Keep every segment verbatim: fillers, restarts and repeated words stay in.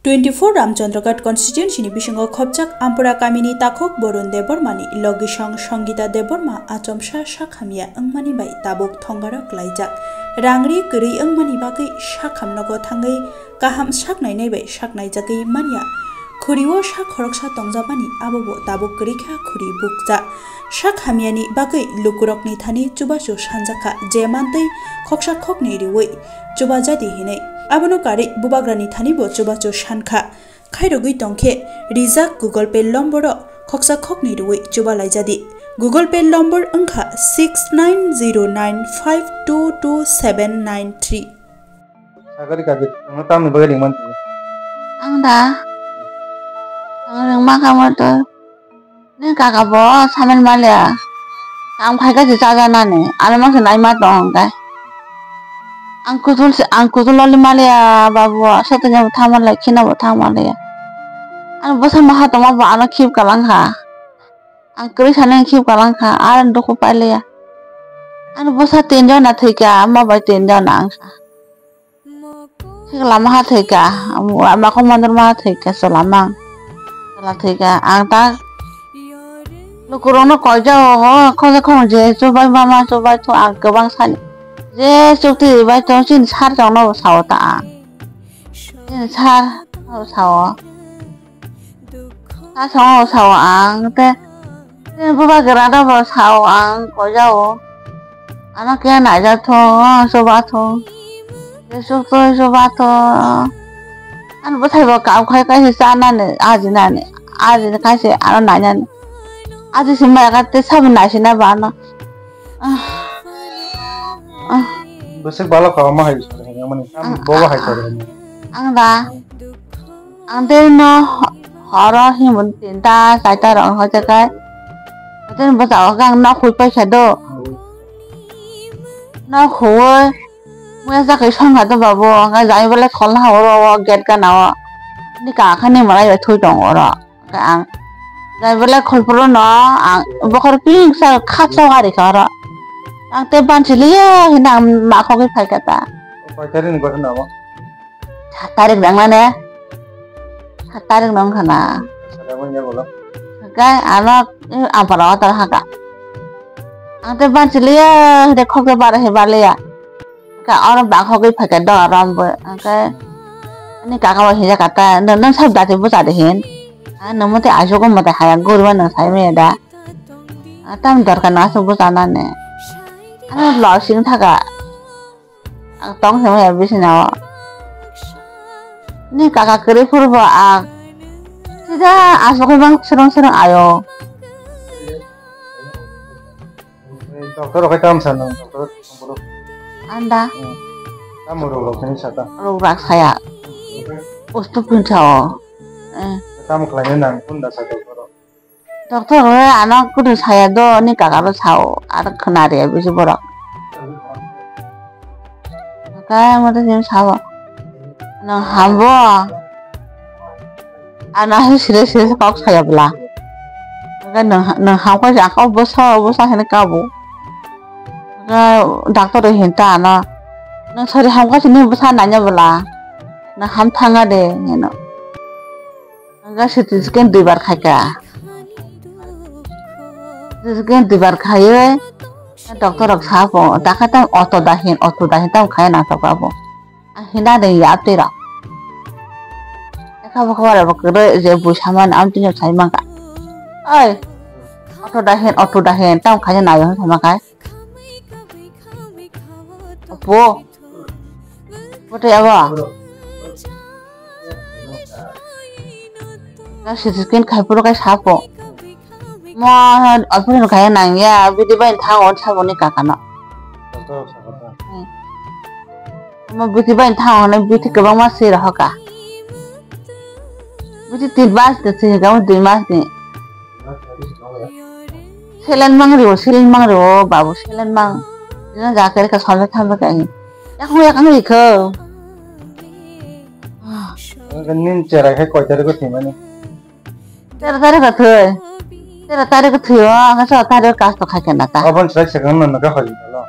Twenty four Ramchandraghat constituency ni bisingo khopjak Ampura kamini takhuk Borun Debbarma ni logisong Sangita Debbarma achomsa sak hamya wngmani bai tabuk thongaro klaijak. Rangri kwrwi wngmani bagwi sak hamnogo thangwi kaham sak nainai bai sak naijagwi manya. Khuri o sak khoroksa tongjabani abo bo tabuk kwrwi kha khuri bukcha. Sak hamyani bagwi lukurokni thani chubachu sanjakha je mantwi khoksa khoknwi riwi chubajadi hinwi. Abono karwi bubagrani thani bo chubachu sankha. Khairogwi tongkhe rijak Google Pay lomboro khoksa khoknwi riwi chubalaijadi. Google Pay lombor wngkha six nine zero nine five two two seven nine three. Sagari kaki, ang tamni bagwi ringman tini. Ang da. Ang ringma kamo to. Ni kaka bo saman maliya. Ang phaikha se chajanani. Ano mangse naima tong hwnkhe. Ang kutul se, ang kutul loli maliya babu. Sotanya bo thangma lai, khina bo thangma liya. Ano bwsa maha tongma bo ano khip kalang kha. Ang kwrwi sanai khip kalang kha. Ano dukhu pailiya. Ano bwsa tinjon na thwikha. Ama bai tinjon na wngkha. Sikla maha thwikha, ama kok mandur maha thwikha, chwla mang. Chwla thwikha, ang ta lukurokno koijao, ho, khoksa khoknwi je chubai mama chubai thu ang kwbang sani. Je chukti bai to chini sar chongno bo sao ta ang. Chini sar no sao. Sasongo sao ang te, te bubagra rok bo sao ang koijao. Ano khe naijak thung, chuba thung. Jesuk twi chuba thung. Ano bwsai bo kap khai kaisa chanani, ajinani, ajini kaisa ano nainani. Aji se maya kha te sabo naisina ba ano. Ah. Ah. Bwswk balok kha omo hai sori hai mani. Ang, bobo hai sori hai. Ang da. Ang tei no horo himon tinta chaita rok hoite kai. Hoite bwsa o khe ang nok hui paikha do. Nok hui muya chakai songkha do babu. Ang jai bole kholna ha oro o gate gana o. Ni kaka ni malai bai thui tongo oro. Khe ang jai belai kholphuru no ang bokhor pink sa khaksa gari kha oro. Ang te bansi liya hina ang ma khogwi phaikha ta. Koi tarik ni gotha namo? Sat tarik nang nane. Sat tarik nang khana. Sat tarik nang bolo. Khe ano ampara watar haka. Ang te bansi liya hide khogwi bara he baliya. Ka oro bakhogwi phaikha do oro bo, hwnkhe ani kaka bo hinjak kha ta, "Nwng, nwng sab dati bwsa de," hin. "Ah, nwng mote aisuk o mote haya guriba nwng sai maya da." Ah, tam dorkar no asuk bwsa nani. Ano losing thaka. Ang tong se maya bisina o. Ni kaka kwrwi phuru bo ang sida asuk bang srwng srwng ayo. Doctor rok khe tamo sa nang, doctor rok tongphuru. Anda. Hmm. Tamo rok rok khe sa ta? Rok rak saya. Posto pun sao. Eh. Tamo khlai nang, kunda sa doctor rok? Doctor rok ano kudu saya do, ni kaka ro sao, ar khna re bisi borok. Kaya mata jeng sao. Nang hambo. Ano hai sire sire kok saya bela. Kaya nang, nang hamkha jang kok bosa, bosa hene kabo. Kaya doctor hinta ano. Nang sari hamkha sini bosa nanya bela. Nang ham thanga de, heno. Ang C T scan duibar khaikha. C T scan duibar khaiwi doctor rok sa bo, dakha tang auto dahin, auto dahin tang khai nang tok abo. Ang hina de ya twi rok. Ekha bo khobor abo kwrwi je bui samani am tini sai mangkha. Oi, auto dahin, auto dahin tang khai nang ya sama khai. Opo. Bote abo. Na C T scan khai puro kai sapo. Mo operation khai nang ya, bidi bai thango sabo ni kaka no. Mo bidi bai thango ne bidi kwbangma se rohoka. Bidi tin mas de se ga dui mas ni. Selen mang rio, selen mang rio, babu selen mang. Ina ja kere ka sala thamba ka ni. Yakung yakung ri ko. Nin cherai khai koi tarik ko thimani. Tera tarik ko thoi. Tera tarik ko thoi, ang sa tarik kas to khai kana ta. Abon sai sekan no ka hoi lo.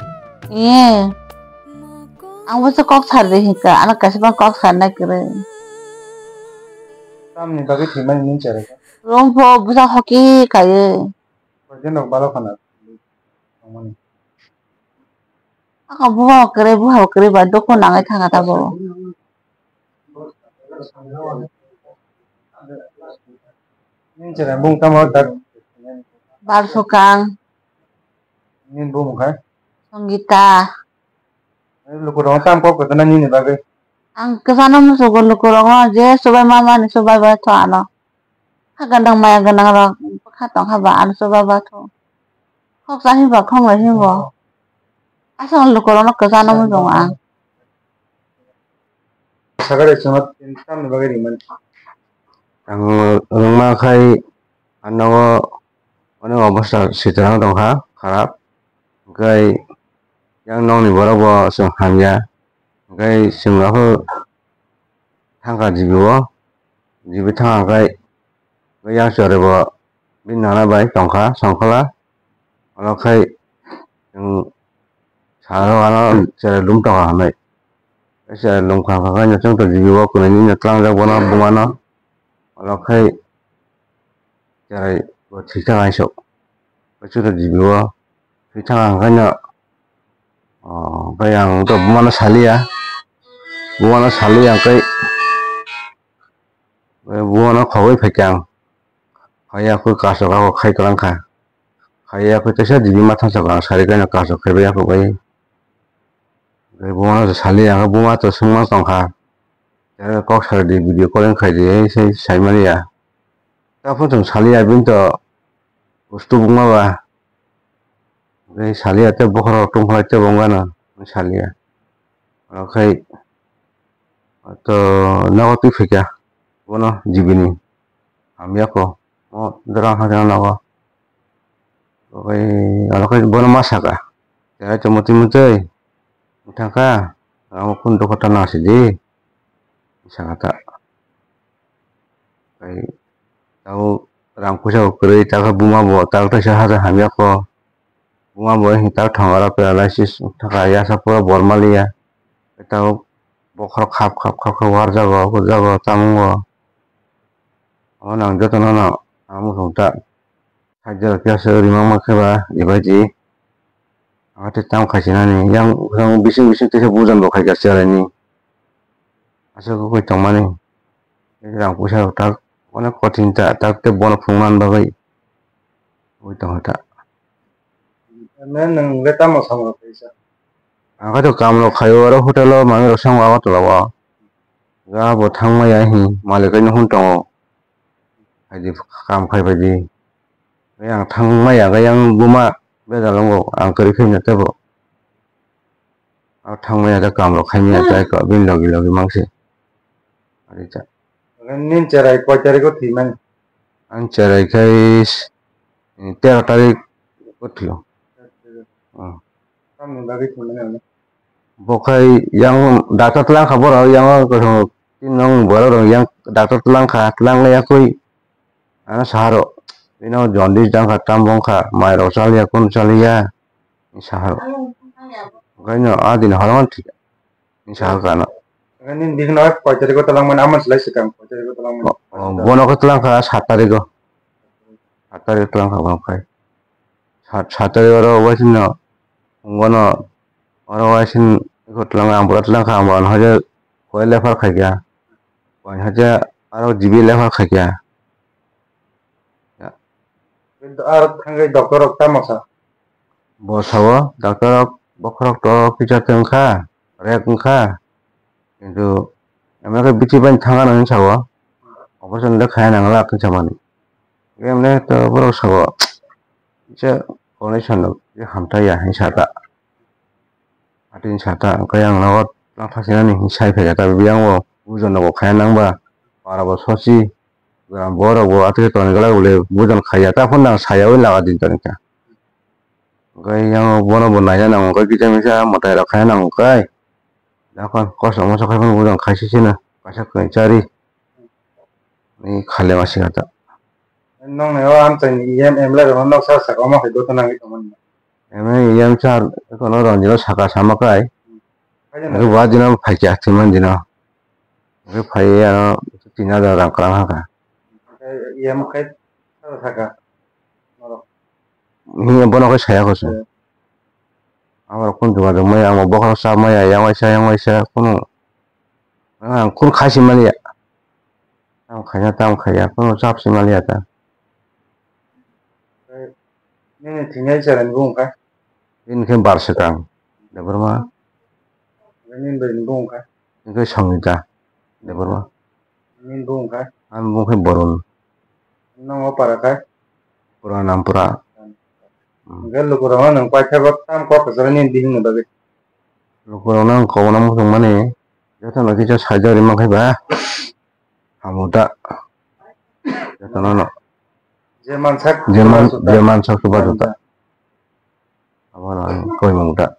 Ye. Ang bo se kok sar de hinka, ano kaisa bang kok sar na kere. Tamni bagwi thwimani nini cherai kha? Rompo bwsa hoki kaiwi. Koidinorok balo khana tongmani. Ako buha kwrwi, buha kwrwi ba dukhu nangwi thangkha tabuk. Nini cherai bung tamo dak? Barsukang. Nini bumung khai? Songita. Lukurok tam kok kwthana nini bagwi. Ang kwchano musugo lukurok je chubai mamani chubai ba tho ano. Kha gwnang maya gwnang rok bwkha tongkha ba ano chubai ba tho. Khoksa himba khonglai himbo. Aswk lukurokno kwchano muchungo ang. Sakha de chwngno tamni bagwi rimani. Ang rwngma khai ano onek obostha sitwrang tongkha kharap. Hwnkhe yang nokni borok bo chwng hamya. Hwnkhe chwng aphuru thangkha G B o. G B thangkha hwnkhe yang chwrai bo bini nana bai tongkha songkhola. Oro khai chwng salo ano cherai lum tongkha hwnwi. Cherai lum kha hwnkhe chwng to G B o kwnwi nini tlangjak bono bumano. Oro khai cherai bo thwi thangkha aiso. Chwng to G B o thwi thangkha hwnkhe no, oh, bai ang to bumano saliya. Bumano saliya hwnkhe bumano khogwi phaikha ang. Phaiya khe kasok ako khai kwlangkha. Phaiya khe teisa G B ma thangsa ang sari kaino kasok khai bai ako bai. Bumano saliya hwnkhe buma to swngma tongkha. Kok sari di video calling khai di, sai saimani ya. Taphuru chwng saliya bini to bustu buma ba. Tei saliya tei bokhorok tongkha lai tei bo wngkha no saliya. Oro khai to nogo twi phaikha bono G B ni hamya kho o jora wngkha khe nogo. Oro khai bono ma saka, "Cherai tongma twi mutwi wngthangkha, ang bo kunu dukha ta nang sidi," sakha ta. Tei tabuk rang puisa bo kwrwi, takhe buma bo tak teisa hajar hamya kho. Buma bo hwnwi tak thongaro paralysis wngkha, yasa pura bor maliya. Tabuk bokhorok khap khap khap khap warjago, hukjago, chamungo. Omo nang jotono no ang muchung ta. Khaijak khe aswk rimang ma khe ba, ebaidi. Ang tei tamo khaisinani, yang, yang bising bising teisa bujan bo khaikha cheraini. Aswk wngwi tongmani. Rang puisa rok tak, onek kothin ta, tak tei bono phunukna bagwi wngwi tongkha ta. Nwng le tamo samung rok khaisa? Ang khe to kaam rok khaio, oro hotel o manwi rok sango Agartala o. Ga bo thangmaya hi, malik no hwn tongo. Phaidi kaam khai phaidi. Tei ang thangmaya, ga yang buma bejal wngo, ang kwrwi khe tebo. Ang thangmaya, da kaam rok khaimaya, tei ko bini logi logi mangsi. Ani ta. Nini cherai koi tarikh o thwimani? Ang cherai khai tero tarikh o thwio. Tamni bagwi thwimani? Bo khai yang doctor twlang kha borok, yang o kothom tin nong borok rok yang doctor twlang kha, twlang ya koi. Ano saharo bino jaundice dang kha, tam bong kha, mai rok chaliya, kunu chaliya, saharo. Okai no a din horo thik. Ni sahar kano. Nini bihikno koi tarikh o twlang mani, amon slai swkang koi tarikh o twlang mani? O, bono khe twlang kha sat tarikh o. Sat tarikh o twlang kha bono khai. Sat, sat tarikh oro waising no, wngwano, oro waising iko twlang, ang bwra twlang kha, ang bo ano haje koi lephar khaikha. Koi haje aro G B lephar khaikha. Ya. Kintu aro thangwi doctor rok tamo sa? Bo sao, doctor rok bokhorok to kisa tong kha, rek wng kha. Kintu emne khe bithi bai thang ano hinwi sao, operation le khaya nang la kisa mani. Emne to borok sao, kisa condition rok je hamthai ya hinwi sa ta. Atini sata, hwnkhe ang nogo tlang thaksinani hinwi sai phaikha, tabuk yang bo bujon nogo khaya nang ba, para bo sosi, borok bo atwkhe tongni glak bole bujon khaiya, ta phano nang sayaui laga di tongkha. Hwnkhe yang bono bo naina nango, hwnkhe kisa misa mwtai rok khaya nango khe, dakhan kosom moso khai phano bujon khaisisino, kaisa kwchari. Ni khale ma singata. Nong ne o amchaini E M M L A rok nok sar saka omo hai dota nangwi tongmani. M L A E M sar kono rong dino saka sama kai. Kaijaknai. Ri wa dino phaikya thwiman dino. Ri phai ano tin hajar rang kwrang haka. Yam khai saka saka. Norok. Hiya bono khe saya kho se. Eh. Abo rok kunu jogajog maya, ang bo bokhorok cha maya, yang waisa, yang waisa, kunu. Ang kunu khai si maliya. Tam khaiya, tam khaiya, kunu chap si maliya ta. Eh, nini thinai chara ni bung kha? Bini khe bar swkang, Debbarma. Nini bai ni bung kha? Nini khe Sangita, Debbarma. Nini bung kha? Ani bung khe Borun. Nang o para kha? Pura Nampura. Hmm. Hwnkhe lukurokno nwng paithago tam kok kwcharo nini bihikni bagwi? Lukurokno ang kokno muchungmani, jotono kisa saijak rimang khe ba. Hamu ta. Jotono no. Je mansak je man, je mansak se bajo ta. Abono ang koi mung ta.